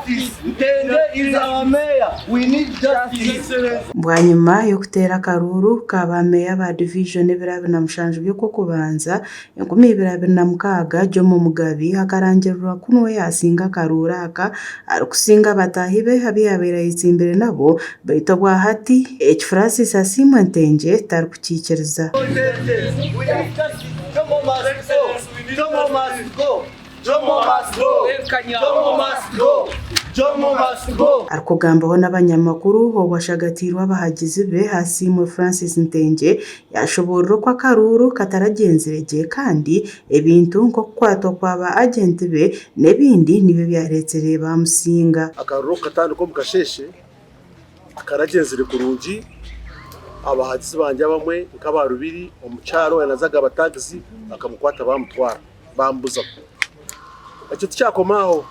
justice. Ntende is our mayor. We need justice. Bwanyima y'okuteera akaruuru ka ba meeya ba divijoni ebiro 27 by'Okwokubanza, 2026, Jomo Mugabi akarangirirwa ku niwe yaasinga akaruuru aka arikusinga bataahi be abu yaabaire ayetsimbire nabo beitu obwa hati eki Francis Asiimwe Ntengye tarikukiikiriza. Arikugambaho n'abanyamakuru obwo ashagatiirwe abahagizi be, Asiimwe Francis Ntengye yashoboorora oku akaruuru kataragyenzire gye kandi ebintu nk'okukwatwa kwa ba agyenti be n'ebindi nibyo byareetsire baamusinga. Akaruuru kukatandika omu kasheeshe tikaragyenzire kurungi, abahagizi bangye abamwe nk'aba Rubiri omukyara owaaba naaza kugaba tags bakamukwata baamutwara baamubuzaho. Ekyo tikyakoma aho,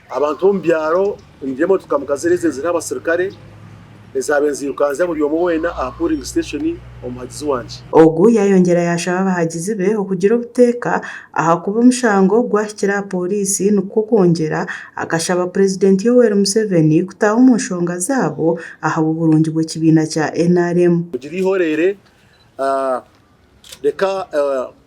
abantu b'omu byaro ningira emotoka mukazireba ziriho abasirikare ezaabaire nizirukanzya buri omwe weena aha polling station omuhagizi wangye. Ogu yaayongyera yaashaba abahagizi be okugira obuteeka ahakuba omushango gwahikire aha pooriisi nikwo kwongyera akashaba Purezidenti Yoweri Museveni kutaaha omu nshonga zaabo ahabw'oburungi bw'ekibiina kya NRM. Mugire eihoreere, reka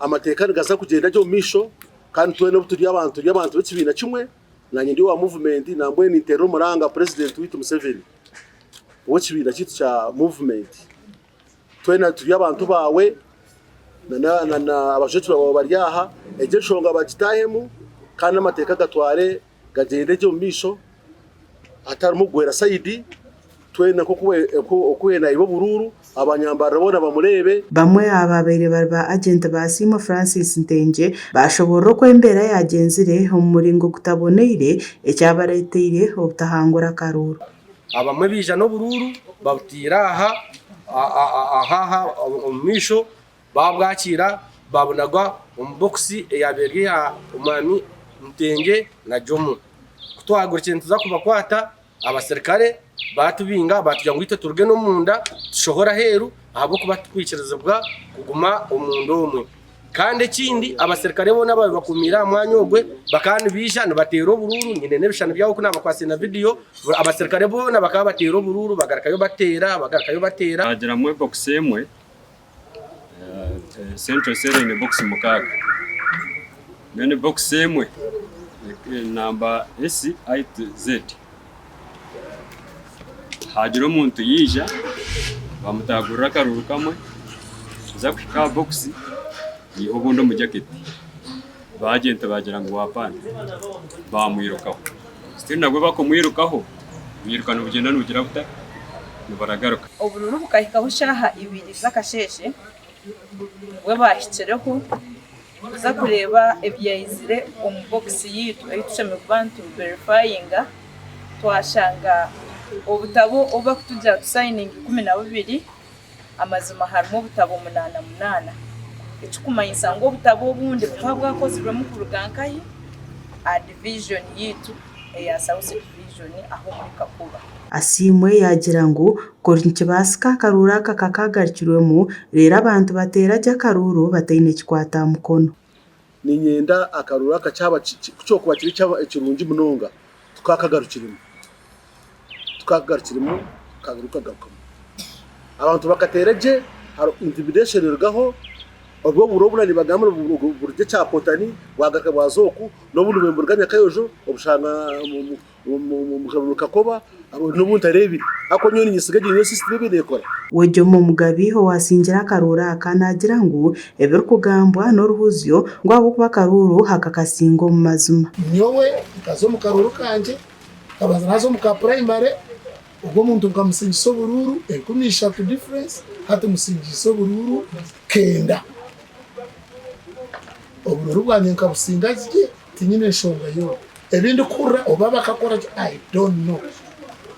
amateeka nigaza kugyenda gye omu maisho kandi twena obu turi abantu turi abantu b'ekibiina kimwe, naanye ndi owa muvumenti nambwenu ninteerera omuranga Purezidenti waitu Museveni ow'ekibiina kyaitu kya muvumenti. Twena turi abantu baawe na abajwekyerwa baawe bari aha, egyo enshonga bagitaahemu kandi n'amateeka gatware gagyende gye omu maisho hatarimu kugwera sayidi, twena nk'oku naiba oburuuru abanyambarira boona bamureebe. Bamwe aha baabaire bari ba agyenti ba Asiimwe Francis Ntengye baashoboorora oku embeera yaagyenzire omu muringo gutaboneire ekyabareeteire obutahangura akaruuru. Abamwe baija n'oburuuru babutaire aha aha omu maisho babwakiira babunaga omu bokisi eyabaire eri eya omwami Ntengye na Jomo. Ku twahagurukire nituza kubakwata, abaserukare baatubinga baatugira ngu itwe turuge n'omunda tushohore aheeru ahabw'okuba titukwikirizibwa kuguma omunda omwe. Kandi ekindi, abaserukare boona abaabaire bakuumiire aha mwanya ogwe bakaba nibaija nibateera oburuuru, nyine n'ebishushani byabo oku naabakwasire na vidiyo, abaserukare boona bakaba bateera oburuuru bagarukayo bateera, bagarukayo bateera. Baagiramu ebokisi emwe, Central Cell eine bokisi mukaaga, then bokisi emwe namba S I to Z. Haagira omuntu yaija bamutaagurira akaruuru kamwe kuza kuhika aha bokisi yaiha obundi omu jaketi baagenti baagira ngu wapaana baamwirukaho. Still nabwo bakumwirukaho bwiruka nibugyenda nibugira buta niburagaruka. Oburuuru bukahikaho shaaha ibiri z'akasheeshe nibwo baahikireho kuza kureeba ebyaizire omu bokisi yaitu ei tushemereire kuba nituverifayinga twashanga obutabo obu barikutugira tusayininge 12 amazima harimu obutabo munaana munaana ekirikumanyisa ngu obutabo obundi bukaba bwakozirwemu kuruga nkahi aha divijoni yaitu eya South Division aha omuri Kakuba. Asiimwe yaagira ngu kuri nikibaasika akaruuru aka kakaagarukirwemu reero abantu bateera gye akaruuru bataine kikwata aha mukono. Niinyenda akaruuru aka kyaba ku kyokuba kiri ekirungi munonga tukaakagarukiremu, tukaakagarukiremu akaruuru kagarukamu. Abantu bakateera gye hariho intimidation erugaho, obwo oburo obu nibagamba ngu burugye Kyapotani bwagaruka bwaza oku, n'obundi bube niburuga Nyakayojo obushanga omu Kakoba n'obu ntareebire ahabw'okuba nyowe niinyesiga egyo niyo system ebaire neekora. We Jomo Mugabi owasingire akaruuru aka naagira ngu ebirikugambwa n'oruhuzyo ngu ahabw'okuba akaruuru aka kasinga omu mazima. Nyowe nkaza omu karuuru kangye, nkabanza naaza omu ka purayimare, ogwo omuntu nkamusingisa oburuuru 3000 difference, hati musingiise oburuuru kenda. Oburuuru bwangye nkabusinga gye, tinyine nshonga yoona. Ebi ndikuhurira oba bakakora ki I don't know.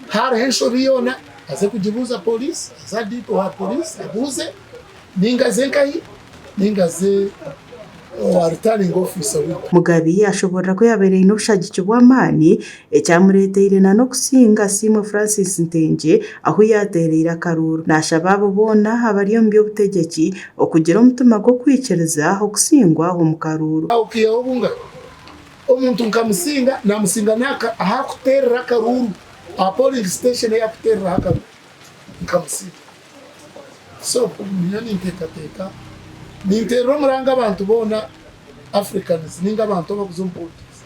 Hariho enshobi yoona aze kugibuuza police, aze aha DP owa police abuuze ninga aze nkahi ninga aze owa returning officer waitu. Mugabi ashoboorora ku yaabaire aine obushagiki bw'amaani ekyamureeteire na n'okusinga Asiimwe Francis Ntengye ahu yaateereire akaruuru. Naashaba abo boona abari omu by'obutegyeki okugira omutima gw'okwikiriza okusingwa omu karuuru. Okaihaho obungaro. Omuntu nkamusinga, namusinga n'aka ahakuteerera akaruuru, aha polling station ei akuteereraho akaruuru, nkamusinga. So nyowe ninteekateeka, ninteerera omuranga abantu boona Africans ninga abantu abakuza omu politics,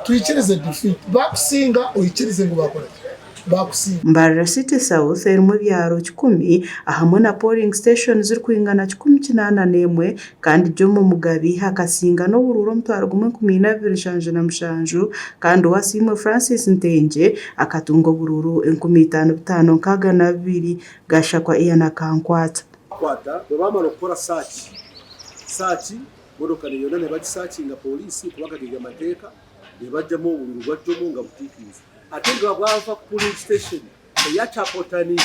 twikirize defeat. Bakusinga oikirize ngu bakora ki? Bakusinga. Mbarara City South erimu ebyaro kikumi ahamwe na polling station zirikwingana 181 kandi Jomo Mugabi akasinga n'oburuuru 1,042 7 kandi Owasiimwe Francis Ntengye akatunga oburuuru 5562 Gashakwa Ian Akankwata. Kwata bwe bamara kukora search, search motoka yona nebagisearchinga polisi kubanga gari amateeka nebajjamu obururu bwa Jomo nga butiikiize ate nga bwava ku polling station eya Kyakotani.